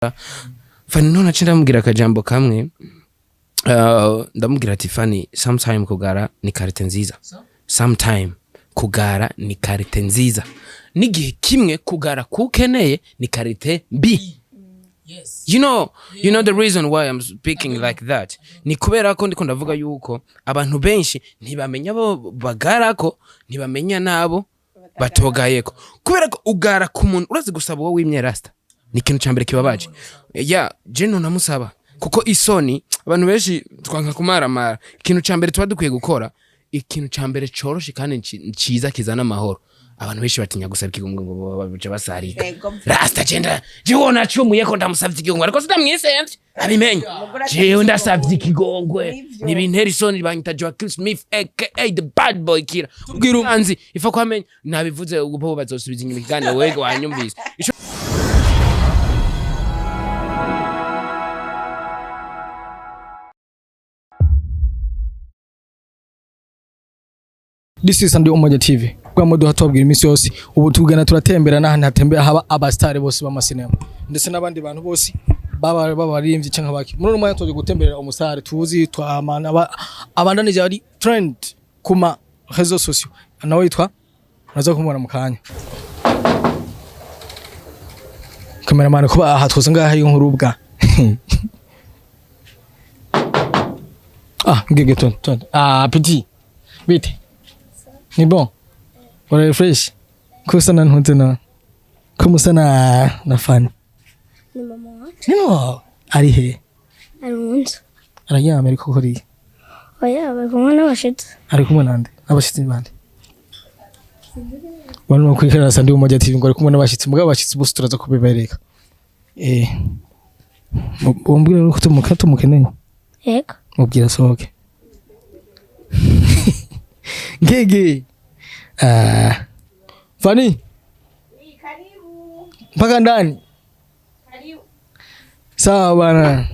Fani none aca ndamubwira akajambo kamwe. Ndamubwira ati: "Fani, sometime kugara ni qualité nziza, sometime kugara ni qualité nziza, n'igihe kimwe kugara kukeneye ni qualité mbi." You know the reason why I'm speaking like that ni kubera ko ndiko ndavuga yuko abantu benshi ntibamenya abo bagarako, ntibamenya nabo batogayeko, kubera ko ugara ku muntu urazi gusaba uwo wimye. Rasta ni ikintu ca mbere kibabaje. Ya je namusaba kuko isoni, abantu benshi twanka kumaramara. Ikintu ca mbere tuba dukwiye gukora, ikintu ca mbere coroshe kandi ciza kizana amahoro, abantu benshi batinya gusaba ikigongwe ngo baca basarika. Rasta jenda jewe nacumuye ko ndamusavye ikigongwe, ariko sindamwisemvye abimenye. Jewe ndasavye ikigongwe, nibintera isoni. Banyita Joaquin Smith aka the bad boy killer. Tubwira umwanzi ifa ko amenya nabivuze, ubwo bazosubiza inyuma ikiganiro. Wego, wanyumvise. This is Sunday Umoja TV. Kwa muduha tubabwira iminsi yose, ubu tugenda turatembera n'ahantu hatembera haba abastare bose b'amasinema ndetse n'abandi bantu bose baba babaririmbyi canke baki. Muri uno mwanya tuje gutemberera umusare tuzi twamana abandanije ari trend kuma réseaux sociaux, nawe yitwa, naza kumubona mu kanya. Cameraman, kuba aha twose ngaha inkuru bwa ah ngege ton ton ah petit bite, ni bon, uri fresh ko usa na ntunze na ko musa na Fani? Ni mama wacu. Ni mama wawe? Ari he? Ari mu nzu. Araryamye ariko kuriya? Oya, bari kumwe n'abashitsi. Ari kumwe nande? Abashitsi bande? Bano bakurikirana Sandi Umoja TV ngo ari kumwe n'abashitsi, mugabo abashitsi bose turaza kubibereka. Umbwire nuko tumukeneye. Yego. Mubwira asohoke. Ngege. Ah. Fani. Mpaka ndani. Sawa bana.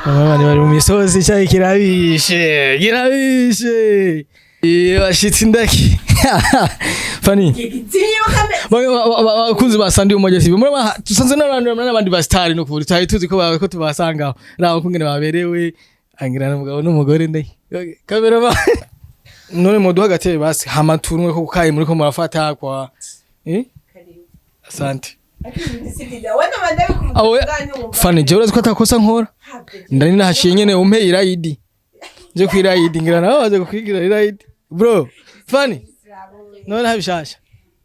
Bana bari mu misozi, cyayi kirabishe. Kirabishe. Iyo bashitsi ndaki. Fani. Bamwe abakunzi ba Sandi Umoja TV muri dusanzwe n'abandi ba star, no kuri twari tuzi ko ko tubasangaho naho kungene baberewe, angira n'umugabo n'umugore ndaki cameraman. None muduha agatebe basi, hama turumwe ko kayi muri ko murafata kwa asante. Awe Fani, jewe urazi ko atakosa nkora, ndani nahaciye nyene umpe irayidi nje ku irayidi, ngira nawe waje kukwigira irayidi bro. Fani, none habishasha?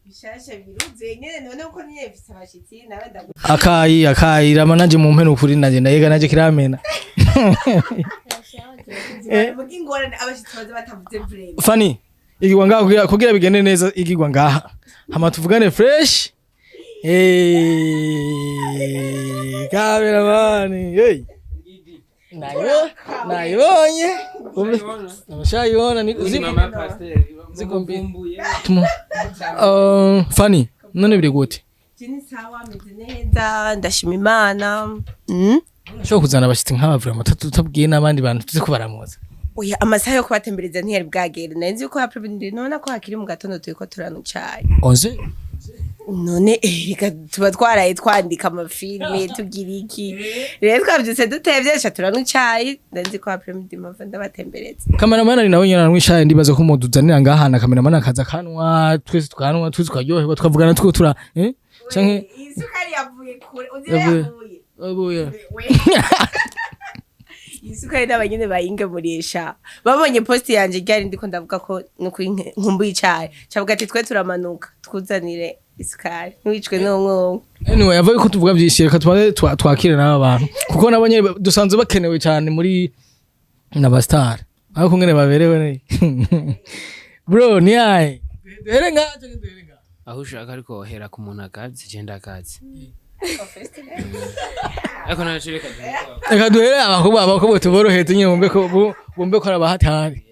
Bishasha biruzuye nyene, none uko nyene mfise abashitsi nawe ndagu Akayi akayi rama nanje mu mpene ukuri nanje ndayega nanje kiramena. Muga ingorane abashitsi baza batavuze vraiment. Fani, igirwa ngaha kugira bigende neza, igirwa ngaha hama tuvugane fresh. Cameraman, hey, nayo nayibonye, nabashayibona ni zikumbi. Fani, none biri gute? Je ni sawa, meze neza, ndashima Imana. Ushobora kuzana abashitsi nk'aba vraiment tutabwiye n'abandi bantu tuzi ko baramuza? Oya, amasaha yo kubatembereza ntiyari bwagere. Nari nzi ko haprevendire, none ko hakiri mu gatondo turiko turanywa icayi. Onze. None reka tuba twaraye twandika amafilme tugira iki, rero twavyutse dutevye ca turanywa icayi. Nari nzi ko haprevendire mpava ndabatembereza. Cameraman ari nawe nyene aranywa icayi, ndibaza ko muduzanira ngaha na cameraman akaza kanwa, twese tukanwa, twese tukaryoherwa, tukavugana two tura canke Isukari yavuye kure uzi. Yavuye. Yavuye. Abuya. Isukari n'abanyene bayingemurisha babonye post yanje ryari ndiko ndavuga ko nukuri nkumbuye icayi, cavuga ati twe turamanuka twuzanire isukari ntiwicwe n'umwongo. Anyway, avuye ko tuvuga byinshi, reka tubanze twakire n'aba bantu kuko nabo nyene dusanzwe bakenewe cyane muri n'aba star, ariko ngene baberewe ne bro ni ai duhere ngaha canke duhere ngaha? Aho ushaka, ariko hera ku muntu akazi, je ndakazi, ariko naco reka duhere. Reka duhere abakobwa tuboroheze nyene, bumve ko bumve ko ari abahatari.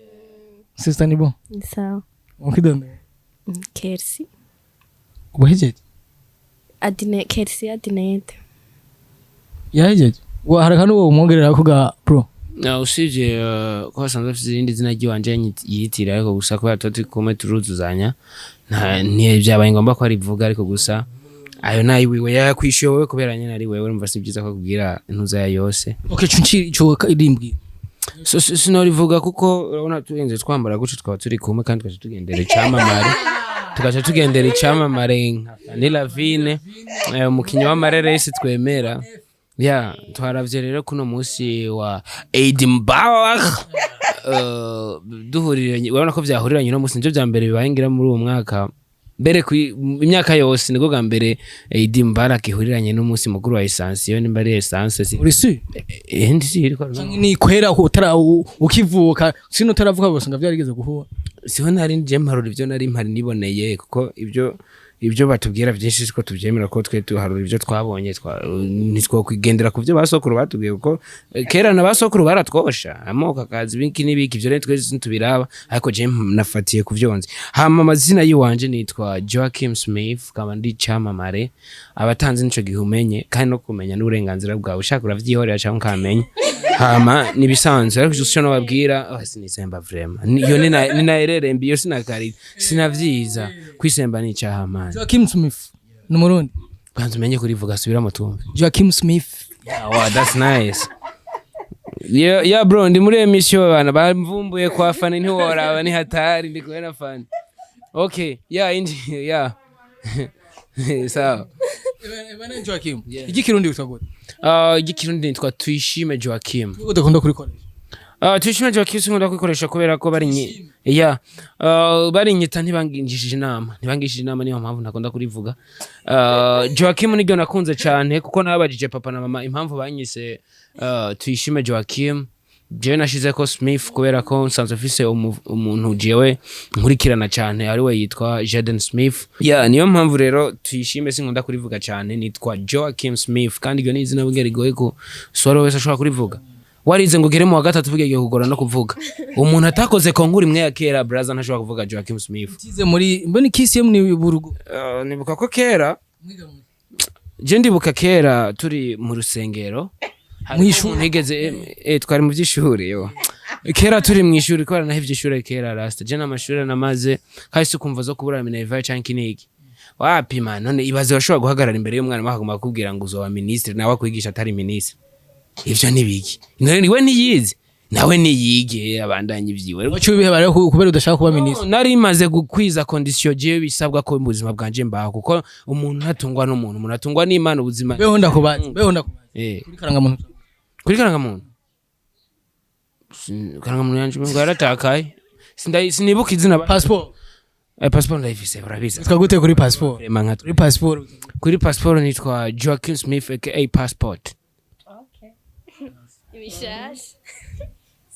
Sister, ni bon? Sawa. Ukidonda? Kersi. Ubuhejeje? Adine Kersi Adinete. Yahejeje wa haraka n'uwo umwongerera ko ga bro. Na usibye ko basanzwe bafite irindi zina ry'iwanje yitira, ariko gusa kubera tuba turi kumwe turuzuzanya, ntibyabaye ngombwa ko arivuga, ariko gusa Ayo nayiwiwe yayakwishyuye wowe, kubera nyine ari wewe. Urumva si byiza ko akubwira intuza ya yose. Okay, cunci ico irimbwira. So, sinorivuga kuko urabona turenze twambara gutyo, twaba turi kumwe kandi tugaca tugendera icamamare, tugaca tugendera icamamare nka Fanny Lavine, umukinyi w'amareresi twemera. Ya, twaravye rero kuno munsi wa Eid Mubarak, duhuriranye, urabona ko vyahuriranye uno munsi, nivyo vya mbere bibaye ngira muri uwo mwaka mbere imyaka yose nibwo bwa mbere Eid Mubarak ihuriranye n'umunsi mukuru wa essence. Iyo nimba ari essence si Uri si ndi si iriko ni kwera ko utara ukivuka sino utaravuka bose nga vyarigeze guhura. Siho nari nje mparura ibyo nari mpari niboneye, kuko ibyo batubwira byinshi siko tubyemera, ko twe tuharura ibyo twabonye, ntitwokwigendera ku byo basokuru batubwiye, kuko kera na basokuru baratwosha amoko akaza ibiki n'ibiki. Ibyo rero twese ntitubiraba, ariko je nafatiye ku byo nzi. Hama amazina yiwanje nitwa Joachim Smith, kaba ndi icamamare. Abatanzi nico gihe umenye, kandi no kumenya n'uburenganzira bwawe, ushaka uravyihorera cyangwa ukamenya. Hama nibisanzwe, ariko icyo nobabwira, oh, sinisemba vraiment. Iyo nina erere mbi, iyo sinakari sinavyiza kwisemba ni icaha, man. Joaquim Smith ni Umurundi. Kwanza umenye kurivuga, subira tumve. Joaquim Smith. Yeah, wow, that's nice. Yeah, bro, ndi muri emission, bana bamvumbuye kwa Fani, ntiworaba ni hatari, ndi kumwe na Fani. Okay, yeah, indi yeah. Sawa. Bana Joaquim, igikirundi witwa gute? Igikirundi nitwa Tuyishime Joachim. Udakunda kurikoresha? Tuyishime Joachim sinkunda kwikoresha kubera ko bari nyi yeah. Barinyita ntibangishije inama, ntibangishije inama, niyo mpamvu ntakunda kurivuga. Joachim niryo nakunze cyane, kuko nababajije papa na mama impamvu banyise Tuyishime Joachim. Jewe nashize ko Smith kubera ko nsanzwe mfise umuntu jewe nkurikirana cyane, ari we yitwa Jaden Smith. Yeah, niyo mpamvu rero Tuyishime sinkunda kurivuga cyane, nitwa Joachim Smith, kandi iryo ni izina burya rigoye ko swaro wese ashobora kurivuga. Warize ngo ugere mu wa gatatu uvuge kugora no kuvuga. Umuntu atakoze concours imwe ya kera, braza, ntashobora kuvuga Joachim Smith. Tize muri mboni KCM ni burugo. Nibuka ko kera, je ndibuka kera turi mu rusengero. Mw'ishuri? Umuntu yigeze twari mu by'ishuri, yo kera turi mu ishuri, kubera naho iby'ishuri kera rasta je n'amashuri namaze kahise ukumva zo kubura minerval canke kiniki wapi, man. None ibaze washobora guhagarara imbere y'umwana akaguma akubwira ngo uzoba ministre, nawe akwigisha atari ministre. Ivyo nibiki? None we ntiyize, nawe niyige abandanye ivyiwe. Waciye ubiheba rero kubera udashaka kuba minisitiri? Nari maze gukwiza condition jewe bisabwa ko mu buzima bwanje mbaho, kuko umuntu ntatungwa n'umuntu, umuntu atungwa n'Imana ubuzima. Beho ndakubaza, beho ndakubaza. Kuri karangamuntu? Kuri karangamuntu, karangamuntu yanje ngo yaratakaye. Sinibuka izina. Passport? Passport ndayifise, urabizi. Witwa gute kuri passport? Rema nka Kuri passport? Kuri passport nitwa Joaquin Smith aka Passport. Ibishasha.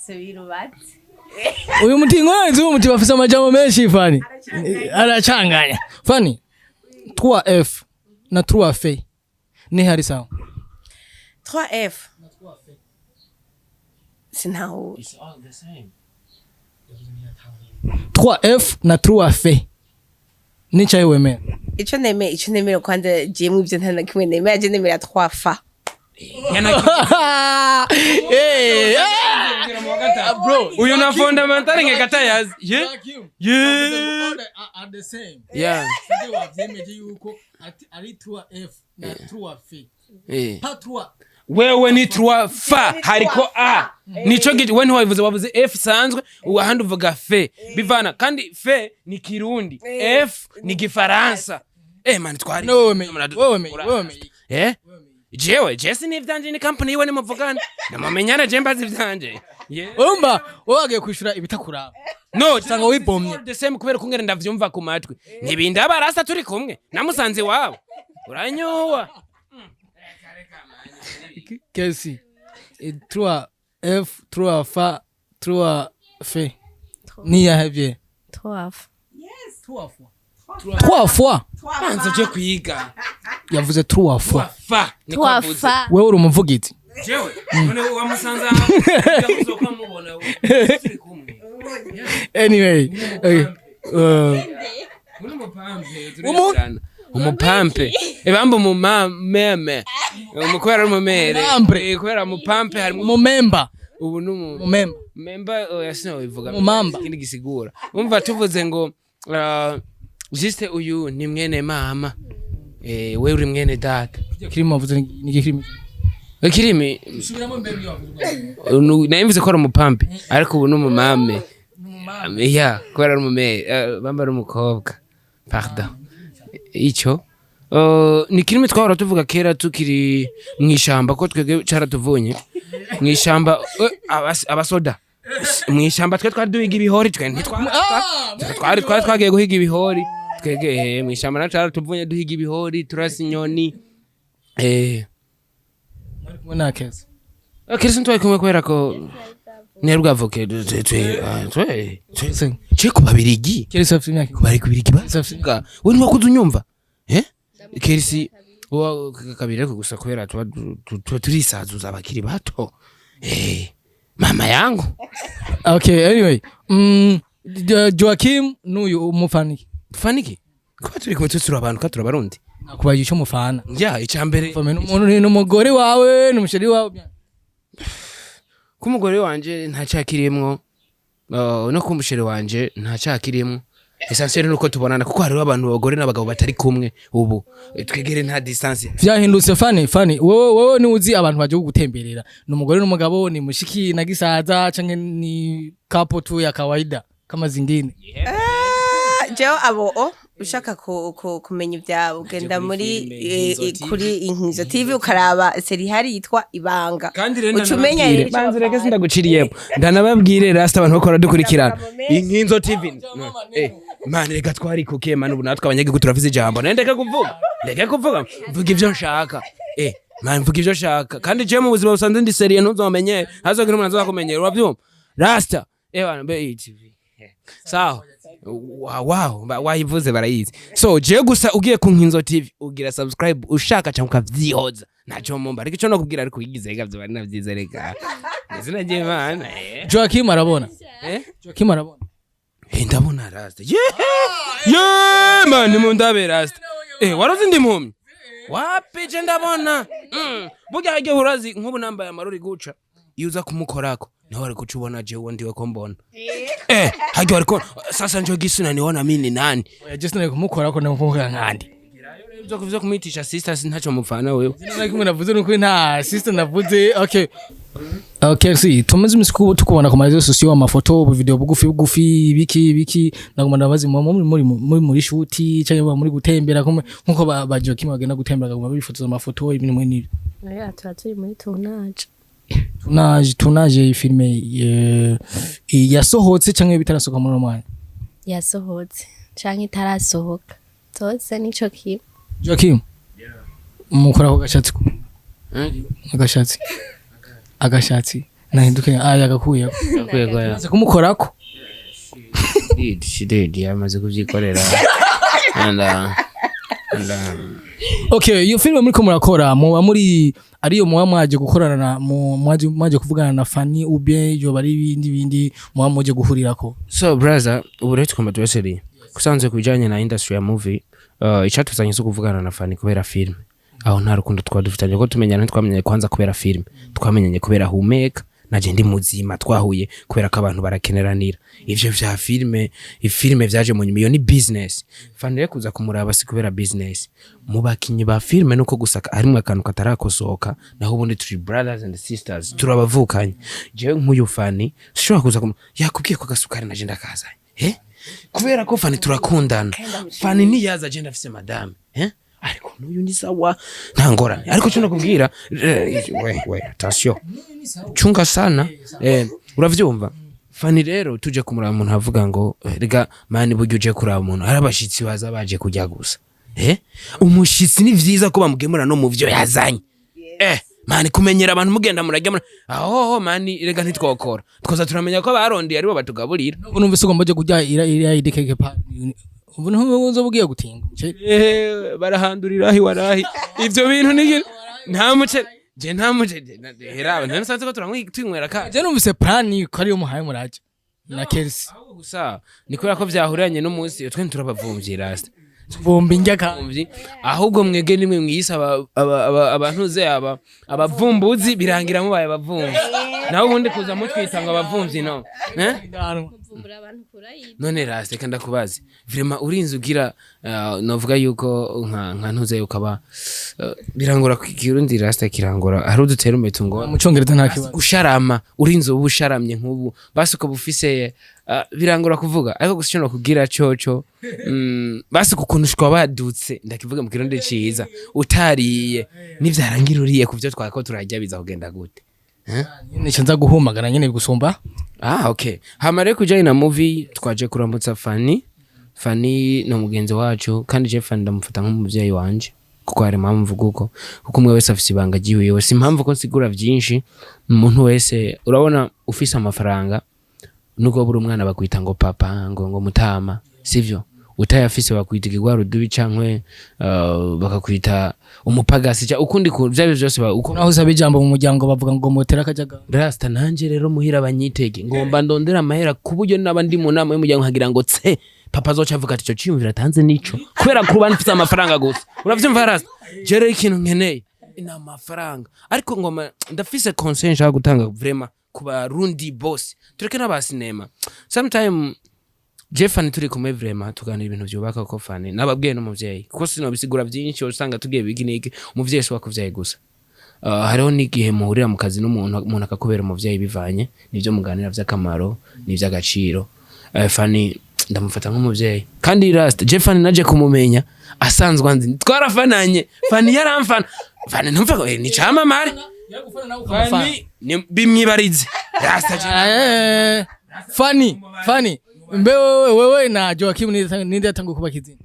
Subira ubatse. Uyu muti nkoranzi, uyu muti bafise amajambo menshi. Fani aracanganya. Fani, 3F na 3F ni hari sawa? 3F sinahuye. 3F na 3F nicaye wemera? Ico nemeye, ico nemera kwanza, jewe ivyo nta na kimwe nemera, je nemera 3 fa. Eh, bro. Uyu na fondamentale nkekatayazi ye ye. Yeah. Wavyemeje yuko ari 3F na 3F? Pa 3. Wewe ni 3 fa, hariko a nico giti we ntiwabivuze, wavuze f sanzwe, ahandi uvuga f bivana, kandi f ni Kirundi, f ni Gifaransa. Man, twari No, wewe menye, wewe menye, wewe menye. Jewe jesi ni ivyanje, ni company yiwe, nimuvugane namumenyana, je mbazi ivyanje. Yeah. Urumva wowe wagiye kwishura ibitakuraba. No, Usanga wibomye. the same, kubera kungere ndavyumva ku matwi ntibindaba rasa turi kumwe namusanze iwabo uranyowa. Kesi 3 F 3 F 3 F ni yahevye? 3 3 fois. Banza uje kwiga. Yavuze 3 fois. Fa niko 3 avuze. fa. Wewe uri umuvugizi. Jewe none wamusanze aha uzokamubona turi kumwe. Anyway, okay. Uri umupampe, turabana. Umupampe ebamba umumameme kubera ari umumere. Umumambre. Kubera umupampe harimo Umumemba. Ubu ni umu Umumemba. Memba oya, sinobivuga. Umumamba. Ikindi gisigura, umva tuvuze ngo juste uyu ni mwene mama. We uri mwene data. Kirimi wavuze ni kirimi. Kirimi. Subiramo mbere ibyo wavuze. Narimvuze ko ari umupampe, ariko ubu ni umumame ya kubera ari umume, bamba ari umukobwa, pardon. Ico ni kirimi twahora tuvuga kera tukiri mw'ishamba, ko twebwe caratuvunye mw'ishamba, abasoda mw'ishamba. Twe twari duhiga ibihori, twe twari twagiye guhiga ibihori twege, mw'ishamba naco caratuvunye duhiga ibihori, turasa inyoni. Mwari kumwe na Keza? Kirisi twari kumwe kubera ko ntiyari bwavuke twe ce ku Babirigi. Kerisi afite imyaka Bari kubirigi bavuga, we ntiwakuze unyumva, eh Kerisi wa kabiri, ariko gusa kubera tuba turisazuza abakiri bato, mama yangu. Okay, anyway, Joaquim n'uyu umufaniki? Faniki kuba turi kumwe, turi abantu ka turi Abarundi. Nakubaye icyo mufana. Ya icambere. Fame n'umuntu ni n'umugore wawe, n'umusheri wawe. K'umugore wanje ntacyakirimwo, no k'umusheri wanje ntacyakirimwo. Essentiel nuko tubonana, kuko hariho abantu abagore n'abagabo batari kumwe ubu. Twegere nta distance. Vyahindutse. Fani, wowe ni uzi abantu baje gutemberera, ni umugore n'umugabo, ni mushiki na gisaza, canke ni couple tu ya kawaida kama zingine? Jewe abo o ushaka kumenya ibyabo ugenda kuri muri filime, Inkinzo TV. Kuri Inkinzo TV ukaraba série ihari yitwa Ibanga. Kandi rero uca umenya rero ico banze reka bapfana. Sindaguciriyemo, ndanababwire rasta abantu bakora dukurikirana Ndabona Inkinzo TV. Man, reka twarikukiye man, ubu natwe abanyagihugu turafise ijambo. Nawe ndeke kuvuga, ndeke kuvuga, mvuga ivyo nshaka. Man, mvuga ivyo nshaka, kandi je mu buzima busanzwe ndi sérieux, ntuzomenye hazogira umuntu azokumenyera, uravyumva rasta? Bana be iyi TV sawa, wow, wayivuze barayizi. So je gusa ugiye ku Nkinzo TV ugira subscribe ushaka cyangwa ukavyihoza, ntaco mumba, ariko ico nokubwira, ariko uyigize reka vyoba ari na vyiza, reka izina ry'Imana. Joaquim arabona? Eh? Joaquim arabona? Ndabona rasta, yeah man, mundabe rasta. Warozi ndi mpumyi wapi? Je ndabona. Burya harya urazi nk'ubu nambaye amarori guca, iyo uza kumukorako niho wari kuca ubona jewe ndiwe ko mbona. Harya wari ko sasa njo gisi unaniona mimi ni nani? Oya, just nari kumukora ko ndamukora nkandi. Ivyo kumwitisha sisters ntaco mupfana wewe. Nari kumwe navuze nuko nta sister navuze. Okay, si tumaze imisi tukubona ku ma réseaux sociaux, amafoto, video bugufi bugufi, biki biki. Naguma ndabaza, muri shoot cyangwa muri gutembera kumwe nkuko ba Joaquim bagenda gutembera baguma bifotoza amafoto, ibintu muri nibyo? Oya, tuba turi muri tournage. Tournage iyi filme yasohotse cyangwa bitarasohoka muri uno mwanya? Yasohotse canke itarasohoka, zose nico kimwe. Joaquim, mukora ako gashatsi agashatsi nahinduke aya gakuyeko. Maze kumukorako. Did she did yamaze kuvyikorera and Okay, iyo filime muriko murakora, muba muri ariyo muba mwaje gukorana na mwaje kuvugana na Fanny, ou bien yoba ari ibindi bindi muba muje guhurirako? So brother, ubu rero tugomba tube sérieux kusanzwe ku bijanye na industry ya movie. Icatuzanye si ukuvugana na Fanny kubera film, aho nta rukundo twaba dufitanye, ko tumenyana ntitwamenyanye kwanza kubera film, twamenyanye kubera humeka naje ndi muzima. Twahuye kubera ko abantu barakeneranira. Ivyo vya filme, ifilme vyaje mu nyuma, iyo ni business. Fanny rero kuza kumuraba si kubera business mu bakinyi ba filme, nuko gusa harimwo akantu katarakosoka, naho ubundi turi brothers and sisters, turabavukanye. Jewe nk'uyu Fanny sishobora kuza yakubwiye ko agasukari naje ndakazanye, kubera ko Fanny turakundana. Fanny niyaza je ndafise madame, ariko n'uyu ni sawa, nta ngorane. Ariko cyo nakubwira, we attention, chunga sana. Uravyumva Fanny rero tuje kumuraba, umuntu avuga ngo rega man, burya uje kuraba umuntu, hari abashitsi baza baje kurya gusa. Umushitsi ni vyiza ko bamugemura no mu vyo yazanye. Man, kumenyera abantu mugenda murajya aho man, rega ntitwokora twoza turamenya ko abarondeye aribo batugaburira. Nubwo numvise ugomba uje kurya ira iri keke pa, ubu ntuzo bugiye gutinga. Barahandurira ahi warahi ivyo bintu ni nta muce, je nta muce hera ntasanze ko turanywa twinywera ka. Je numvise plan ko ariyo muhaye muraje na Kelsi. Ahubwo gusa ni kubera ko vyahuranye n'umunsi twe turabavumvyi rasta. Bombi njya ka. Abavumvyi, ahubwo mwege nimwe mwiyise abantu ze aba abavumbuzi, birangira mubaye abavumvyi. Nawe ubundi kuza mutwita ngo abavumvyi, no, eh? Muvumbura abantu kurayidi. None rasta, reka ndakubaze vraiment, urinze ugira novuga yuko nka ntuze ukaba birangora ku Kirundi, rasta, kirangora, hari udutera umeto ngo Mu Cyongereza nta kibazo. Gusharama, urinze uba usharamye nk'ubu, basi ukaba ufise birangora kuvuga, ariko gusa icyo nokubwira coco, basi ku kuntu ushobora badutse, ndakivuga mu Kirundi ciza, utariye nivyarangira uriye ku vyo twako turarya, biza kugenda gute? Nyine nza guhumagara nyine gusumba. Ah, okay. Hama rero kujanye na movie, twaje kuramutsa Fanny. Fanny ni umugenzi wacu, kandi je Fanny ndamufata nk'umuvyeyi wanje, kuko hari impamvu mvuga uko, kuko umwe wese afise ibanga ryiwiwe. Si impamvu ko nsigura vyinshi. Umuntu wese, urabona, ufise amafaranga, nubwo buri umwana bakwita ngo papa, ngo mutama, sivyo? Utayafise bakwita ikigwarudubi cankwe bakakwita umupagasi ukundi kuntu vyabyo vyose uko. Naho usaba ijambo mu muryango bavuga ngo mutera akajagari. Rasta, nanje rero muhira banyitege, ngomba ndondera amahera ku buryo naba ndi mu nama y'umuryango nkagira ngo tse, papa azoca avuga ati ico ciyumviro atanze nico, kubera kuba mfise amafaranga gusa. Uravyumva, rasta? Je rero ikintu nkeneye ni amafaranga, ariko ngoma ndafise conseil nshaka gutanga vraiment ku Barundi bose, tureke n'aba sinema. Sometime je Fanny turi kumwe, vraiment tuganira ibintu vyubaka, kuko Fanny nababwiye n'umuvyeyi, kuko sinobisigura vyinshi, usanga tugiye biki niki. Umuvyeyi si wakuvyaye gusa. Hariho n'igihe muhurira mu kazi n'umuntu, umuntu akakubera umuvyeyi bivanye n'ivyo muganira vy'akamaro n'ivy'agaciro. Fanny ndamufata nk'umuvyeyi, kandi rasta, je Fanny naje kumumenya asanzwe anzi, twarafananye. Fanny yaramfana. Fanny ntumva ko ni camamare. Fanny bimwibarize, rasta, Fanny, Fanny, mbe wewe na Joakim ninde yatanguye kubaka izina,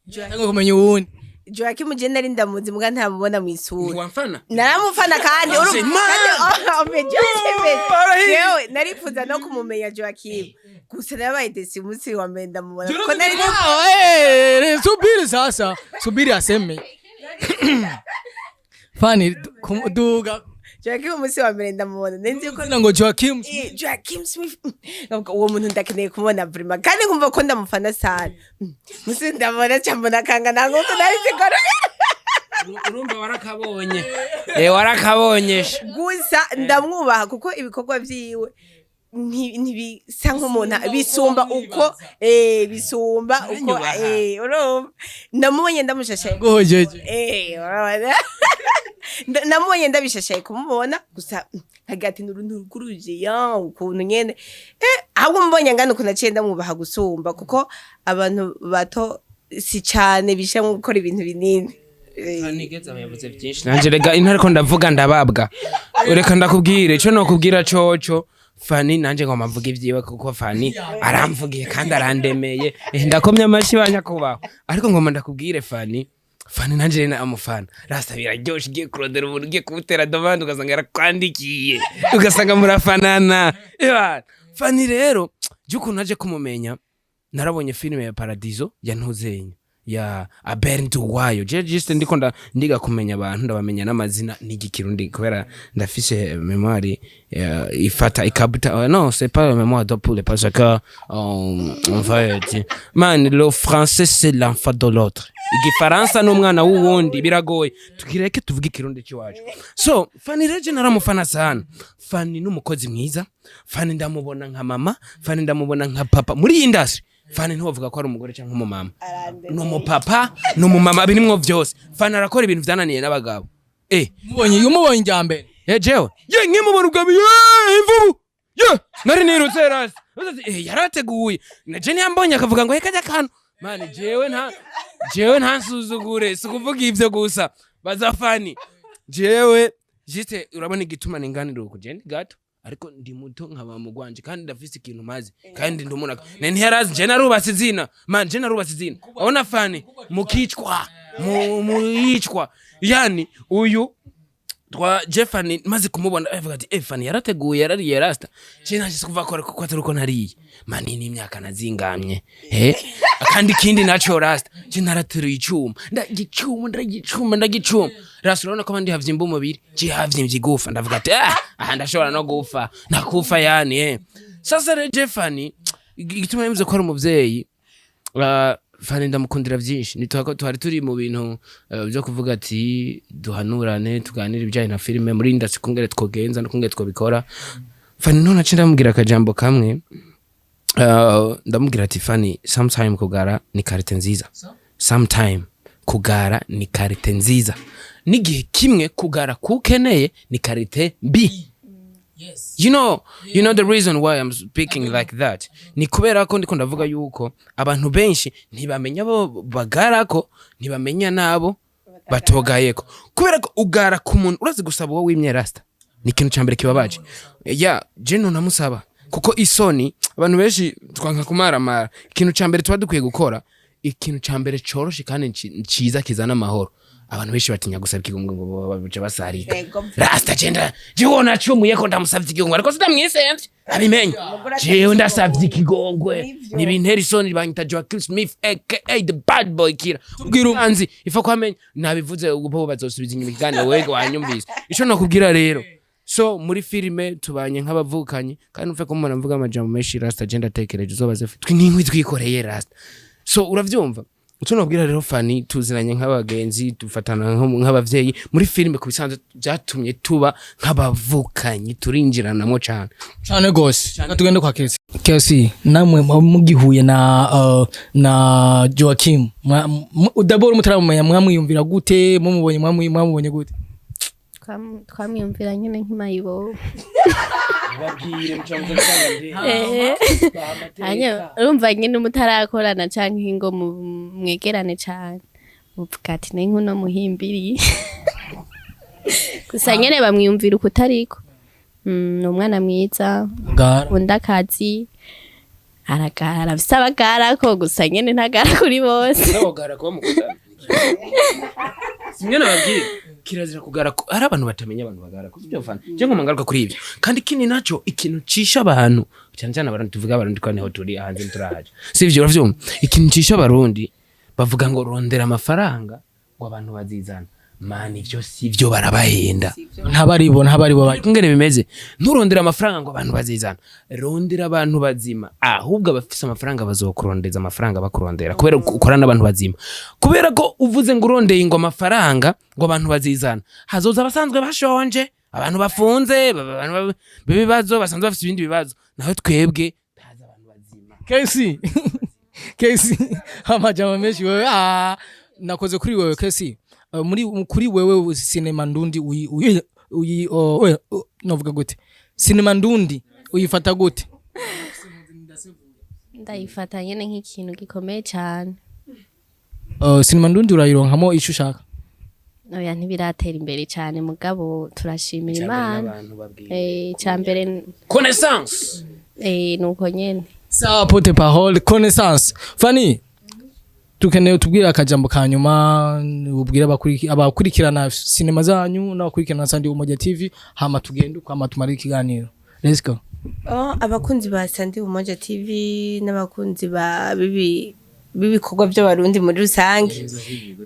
yatanguye kumenya uwundi? Joakim je nari ndamuzi, muga ntamubona mu isura. Ntiwamfana? Naramufana kandi Man! kandi oh, mais Joakim, Arahiye. jewe narifuza no kumumenya Joakim, gusa nabaye déçu umunsi wa mbere ndamubona, kuko nari Ah, subiri sasa, subiri aseme. Fanny, duga. Joakim, umunsi wa mbere ndamubona nzi yuko Izina ngo Joakim. Joakim Smith. Nkavuga, uwo muntu ndakeneye kumubona vraiment, kandi nkumva ko ndamufana sana. Musi ndamubona cyambona kangana nkuko nari nzi ko Urumva warakabonye, warakabonye sha. Gusa ndamwubaha kuko ibikorwa vyiwe ntibisa nk'umuntu, bisumba uko bisumba uko. Aranyubaha. Urumva ndamubonye ndamushashaye. Gojeje. Urabona, namubonye ndabishashaye kumubona gusa, nkagira ati nuru rw'urujiya ukuntu nyene, ahubwo mbonye ngana ukuntu naciye ndamwubaha gusumba, kuko abantu bato si cane bishamwo gukora ibintu binini. Nigeze yavuze byinshi, nanje rega intare ko ndavuga ndababwa. Reka ndakubwire ico nokubwira coco, Fanny nanje ngomba mvuga ivyiwe, kuko Fanny aramvugiye kandi arandemeye. Ndakomye amashi banyakubahwa, ariko ngomba ndakubwire Fanny, Fanny nanje rero amufana. Rasta, biraryoshe ugiye kurondera umuntu, ugiye kumutera demande, ugasanga yarakwandikiye, ugasanga murafanana. Ebana, Fanny rero je ukuntu naje kumumenya, narabonye filime ya Paradiso ya Ntuzenya ya Abel Nduwayo. Je juste ndiko ndiga kumenya abantu, ndabamenya n'amazina n'igikirundi, kubera ndafise mémoire ifata ikabuta. Non, c'est pas la mémoire de poule, parce que en fait, man, le français c'est l'enfant de l'autre. Igifaransa n'umwana w'uwundi, biragoye, tukireke tuvuge Ikirundi cy'iwacu. So Fanny rero je naramufana sana. Fanny n'umukozi mwiza. Fanny ndamubona nka mama, Fanny ndamubona nka papa muri iyi industry. Fanny ntiwavuga ko ari umugore cyangwa umumama, ni umupapa, ni umumama, birimwo vyose. Fanny arakora ibintu vyananiye n'abagabo. Mubonye, umubonye njya mbere? Jewe ye nkimubona ubwa mbere, imvubu ye nari nirutse rasi. Yarateguye na je ntiyambonye akavuga ngo reka ajya akantu mani, jewe ntansuzugure. Si ukuvuga ivyo gusa, baza Fanny, jewe juste urabona igituma ninganira uku, je ndi gato ariko ndi muto nkaba mugwanje, kandi ndafise ikintu mazi, kandi ndi umuntu ne ntiyarazi. Je narubatse izina, man, je narubatse izina. Urabona Fanny mukicwa mu muyicwa, yani uyu twa Jeffani maze kumubona avuga ati Fanny yarateguye, yarariye. Rasta, je naje kuva ko kuko atari uko nariye, mani ni imyaka nazingamye. Kandi ikindi naco, rasta, je narateruye icuma, ndagicuma, ndagicuma, ndagicuma. Rasta, urabona ko abandi havyimba umubiri, je havyimbye igufa. Ndavuga ati aha ndashobora no gufa, nakufa yani. Sasa rero Jeffani, igituma nemeze ko ari umuvyeyi, Fani ndamukundira byinshi. Ni twari turi mu bintu byo kuvuga ati duhanurane, tuganire ibijyanye na filime muri industry, kungere twogenza no kungere twobikora. Fani none aca ndamubwira akajambo kamwe, ndamubwira ati: "Fani, sometime kugara ni qualité nziza, sometime kugara ni qualité nziza, n'igihe kimwe kugara kukeneye ni qualité mbi." You know the reason why I'm speaking like that ni kubera ko ndiko ndavuga yuko abantu benshi ntibamenya abo bagarako, ntibamenya n'abo batogayeko, kubera ko ugara ku muntu urazi gusaba uwo wimye. Rasta, ni ikintu ca mbere kibabaje. Ya je namusaba kuko isoni, abantu benshi twanka kumaramara. Ikintu ca mbere tuba dukwiye gukora, ikintu ca mbere coroshe kandi ciza kizana amahoro, abantu benshi batinya gusaba ikigongwe ngo bace basarika. Yego. Rasta, genda jewe nacumuye ko ndamusavye ikigongwe, ariko sindamwisenvye abimenye. Jewe ndasavye ikigongwe. Nivyo. Ntibintera isoni, banyita Joaquin Smith aka the bad boy killer. Tubwire anzi ifa kwamenya nabivuze, ubu bazosubiza inyuma ikiganiro. Wewe wanyumvise ico nokubwira rero. So muri filime tubanye nk'abavukanyi, kandi upfe kumubona mvuga amajambo menshi. Rasta, je ndatekereje uzobaze twe n'inkwi twikoreye, rasta. So uravyumva ico nobwira rero? Fani tuzinanye nk'abagenzi, dufatana nk'abavyeyi muri filime. Ku bisanzwe byatumye tuba nk'abavukanyi, turinjiranamo cane. Cyane gose. Reka tugende kwa Kesi. Kesi, namwe mugihuye na Joaquim, d'abord mutaramumenya mwamwiyumvira gute? Mumubonye mwamubonye gute? Twamwiyumvira nyine nk'imayibobo. Babwire. Hanyuma urumva nyine mutarakorana canke ngo mwegerane cane, uvuga ati ni nkuno muhimbiri gusa nyene bamwiyumvira ukutariko. Ni umwana mwiza. Ngara. Undi akazi aragara, afise abagara ko gusa nyene ntagara kuri bose. Nabagara kuba mukundana, simwe nababwira kirazira kugara hari abantu batamenya abantu bagara ku byo. Fana je ngoma ngaruka kuri ibyo. Kandi ikindi naco, ikintu cisha abantu cyane cyane abarundi, tuvuga abarundi ko niho turi, hanze ntiturahaja, sivyo? Uravyumva, ikintu cisha abarundi, bavuga ngo rondera amafaranga ngo abantu bazizana. Mani, ivyo sivyo, barabahenda. Ntabaribo Ingene bimeze, nturondera amafaranga ngo abantu bazizana, rondera abantu bazima. Ahubwo abafise amafaranga bazokurondeza amafaranga, bakurondera kubera ukora n'abantu bazima. Kubera ko uvuze ngo urondeye ngo amafaranga ngo abantu bazizana, hazoza abasanzwe bashonje, abantu bafunze, abantu b'ibibazo, basanzwe bafise ibindi bibazo. Naho twebwe haza abantu bazima. Kesi, Kesi, amajambo menshi wewe. Nakoze kuri wewe Kesi. Muri kuri wewe sinema ndundi uyi oh, novuga gute? Sinema ndundi uyifata gute? Ndayifata nyene nk'ikintu gikomeye cane. Sinema ndundi urayironkamo ico ushaka? Oya, ntibiratera imbere cane, mugabo turashimira Imana. N'abantu babwira. Icambere Connaissance. Nuko nyene. Sawa, porte parole connaissance Fanny, tukeneye tubwire akajambo ka nyuma ubwire abakurikirana sinema zanyu n'abakurikirana Sandi Umoja TV, hama tugende uko, hama tumare ikiganiro. Let's go. Oh, abakunzi ba Sandi Umoja TV n'abakunzi ba bibi b'ibikorwa by'abarundi muri rusange,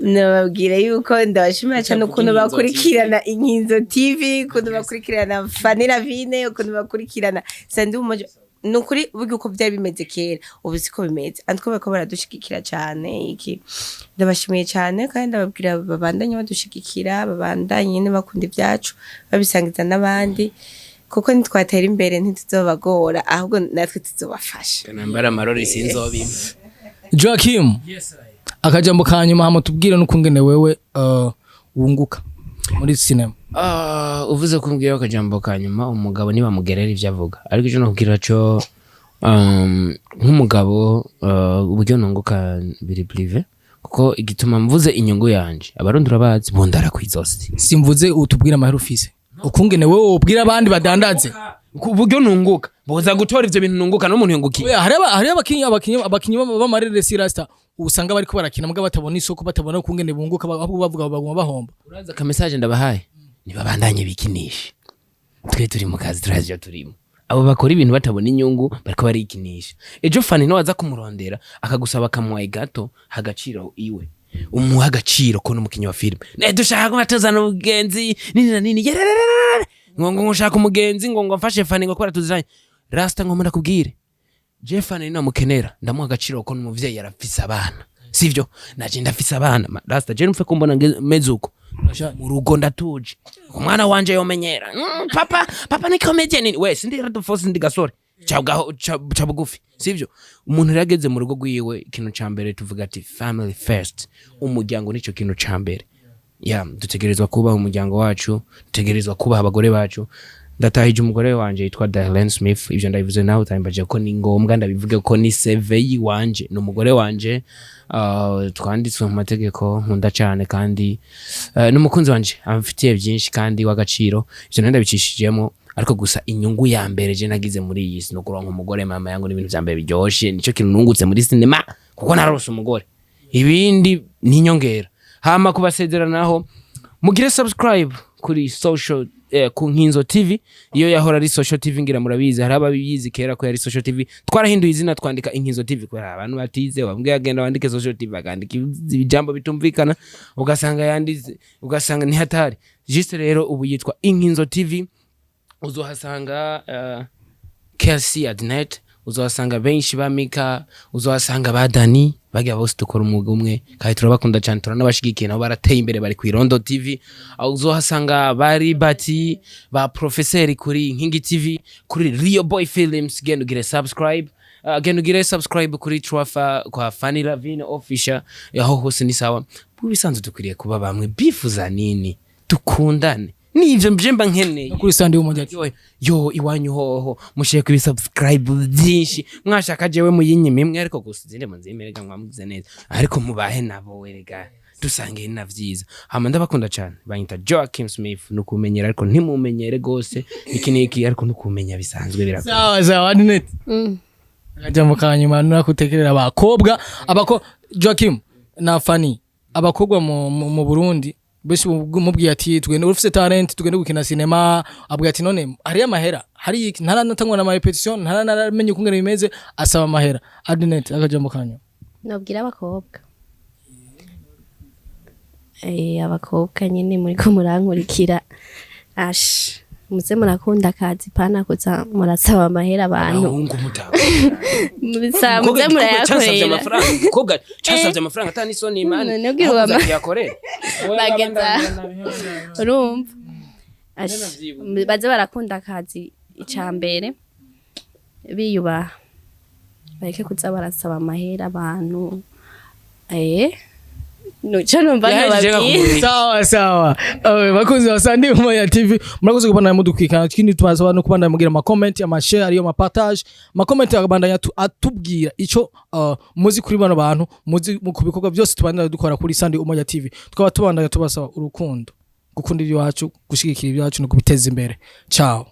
nababwira yuko ndabashimira cyane ukuntu bakurikirana Inkinzo TV, ukuntu bakurikirana Fanny Lavine, ukuntu bakurikirana Sandi Umoja. Ni ukuri burya uko byari bimeze kera ubu siko bimeze, ariko bariko baradushigikira cyane. Iki ndabashimiye cyane, kandi ndababwira babandanye badushigikira, babandanye nyine bakunda ibyacu, babisangiza n'abandi, kuko nitwatera imbere ntituzobagora, ahubwo natwe tuzobafasha. Nambara amarori sinzobima. Joachim, akajambo ka nyuma, hama tubwire n'ukungene wewe wunguka muri sinema. Ah, uvuze ko umbwira akajambo ka nyuma, umugabo nibamugerera ivyo avuga, ariko ico nokubwira co nk'umugabo, uburyo nunguka biri privé, kuko igituma mvuze inyungu yanje, abarundi urabazi bundara kw'izosi. Simvuze utubwire amahera ufise, ukungene wewe wobwira abandi badandaze. Ku buryo nunguka, boza gutora ivyo bintu nunguka n'umuntu yungukiye. Oya, hari abakinyi b'amareresi, rasta, usanga bariko barakina mbwa batabona isoko, batabona ukungene bunguka, ahubwo bavuga baguma bahomba. Uraza ka message ndabahaye: nibabandanye bikinisha, twe turi mu kazi, turazi ivyo turimo. Abo bakora ibintu batabona inyungu bariko barikinisha. Ejo Fani niwaza kumurondera akagusaba akamuhaye gato agaciro iwe, umuha agaciro ko n'umukinyi wa filime. Ne dushaka ko tuzana umugenzi nini na nini yerererere, ngo ushaka umugenzi ngo mfashe Fani ngo kubera tuziranye. Rasta, ngo ndakubwire, je Fani namukenera ndamuha agaciro ko n'umuvyeyi, arafise abana. Sivyo? Naje ndafise abana. Rasta, je mfe kumbona meze uko mu rugo, ndatuje. Umwana wanje yomenyera, papa, papa ni comedian." We sindi Radofos, ndi gasore ca bugufi, sivyo? Umuntu rero ageze mu rugo rwiwe, ikintu ca mbere tuvuga ati "Family first", umuryango nico kintu ca mbere. Ya, dutegerezwa kubaha umuryango wacu, dutegerezwa kubaha abagore bacu. Ndatahije umugore wanje yitwa Darlene Smith. Ivyo ndabivuze nawe utambaje ko ni ngombwa ndabivuge ko ni CV wanje, ni umugore wanje, twanditswe mu mategeko, nkunda cyane, kandi n'umukunzi wanje amfitiye byinshi kandi w'agaciro. Ivyo nari ndabicishijemo, ariko gusa inyungu ya mbere je nagize muri iyi si no kuronka umugore, mama yangu, n'ibintu vya mbere biryoshe. Nico kintu nungutse muri sinema, kuko narose umugore, ibindi ni inyongera. Hama kubasezeranaho, mugire subscribe kuri social, ku Nkinzo TV. Iyo yahora ari Social TV, ngira murabizi, hari ababizi kera ko yari Social TV. Twarahinduye izina, twandika Inkinzo TV, kubera abantu batize bambwiye agenda wandike Social TV, akandika ibijambo bitumvikana, ugasanga yanditse, ugasanga ni hatari. Juste rero ubu yitwa Inkinzo TV. Uzohasanga Kelsey Adnet, uzohasanga benshi ba Mika, uzohasanga ba Dani, bagira bose dukora umwuga umwe kandi turabakunda cyane, turanabashigikiye, nabo barateye imbere, bari ku Irondo TV. Aho uzohasanga bari bati ba professeur kuri Nkingi TV, kuri Rio Boy Films. Genda ugire subscribe, genda ugire subscribe kuri Trafa kwa Fanny Lavine Official. Aho hose ni sawa. Mu bisanzwe dukwiriye kuba bamwe, bifuza nini, dukundane, nivyo mje mba nkeneye. Kuri Sandi Umoja. Yo, yo iwanyu hoho mushire ku subscribe byinshi mwashaka, jewe muyinyima imwe, ariko gusa izindi munzimerega mwamugize neza, ariko mubahe nabo werega dusange na vyiza. Hama ndabakunda cyane, banyita Joakim Smith, nukumenyera ariko ntimumenyere gose iki niki, ariko nukumenya bisanzwe birakora. Sawa sawa, Adnet. Akajambo ka nyuma nakutekerera abakobwa, abako Joakim na Fanny, abakobwa mu Burundi bese mubwiye ati tugende, ufise talent, tugende gukina sinema, abwiye ati none hari amahera, hari iki? Ntaranatangwa na répétition, ntaranamenye ukungene bimeze, asaba amahera. Adnet, akajambo ka nyuma. Nobwira abakobwa, abakobwa nyine muriko murankurikira, ash muze murakunda akazi, pana kuza murasaba amahera abantu. Abahungu mutaba Muze murayakorera. murayakorera. Amafaranga umukobwa casavye amafaranga atani isoni imani. None ubwira yakorera. Bageza urumva. Ash, baze barakunda akazi, ica mbere biyubaha, bareke kuza barasaba amahera abantu. Nuco numva Yahejeje nobabwira. kumurika. Sawa sawa. Bakunzi ba Sandi Umoja TV, murakoze kubandanya mudukwikana. Ikindi tubasaba no kubandanya mugira ama comment, ama share, ariyo ama partage, ama comment akabandanya atubwira ico muzi kuri bano bantu, muzi ku bikorwa byose tubandanya dukora kuri Sandi Umoja TV. Tukaba tubandanya tubasaba urukundo, gukunda ibyacu, gushigikira ibyacu no kubiteza imbere. Ciao.